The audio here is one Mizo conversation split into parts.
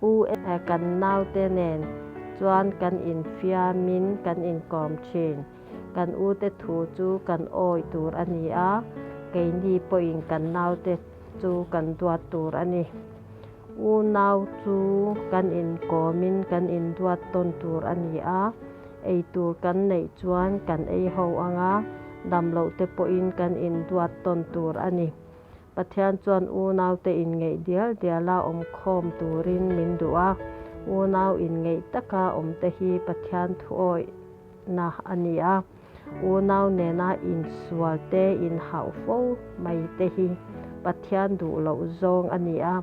U kan naute nen chuan kan infiamin kan inkawm thin. Kan ute thu chu kan awih tur a ni a, keini pawhin kan naute chu kan duat tur a ni. Unau chu kan inkawmin kan induat tawn tur a ni a, ei tur kan neih chuan kan ei ho ang a, damloh te pawhin kan induat tawn tur a ni. Pathian chuan unaute inngeih dial diala awmkhawm turin min duh a, unau inngeih taka awmte hi Pathian thuawihna a ni a. Unau nena insual te, inhauh fo mai te hi Pathian duh loh zawng a ni a,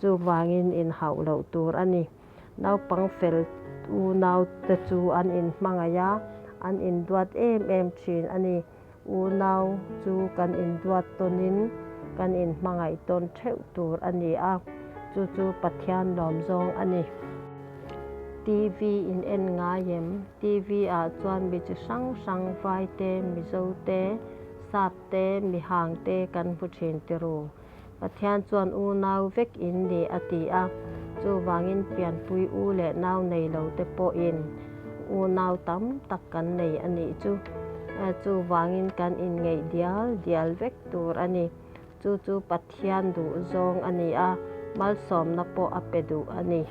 chuvangin inhauh loh tur a ni. Naupang fel unaute chu an inhmangaih a, an induat em em thin a ni. Unau chu kan induat tawnin kan inhmangaih tawn theuh tur a ni a, chu chu Pathian lawm zawng a ni. TV in en ngai em? TV ah chuan mi chi hrang hrang vai te, Mizo te, Sap te, Mihang te kan hmu thin tiru. Pathian chuan unau vek in ni a ti a, chuvangin pianpui u leh nau nei lo te pawhin unau tam tak kan nei a nih chu. Chuvangin kan inngeih dial dial vek tur a ni. Chu chu Pathian duh zawng a ni a, malsawmna pawh a pe duh a ni.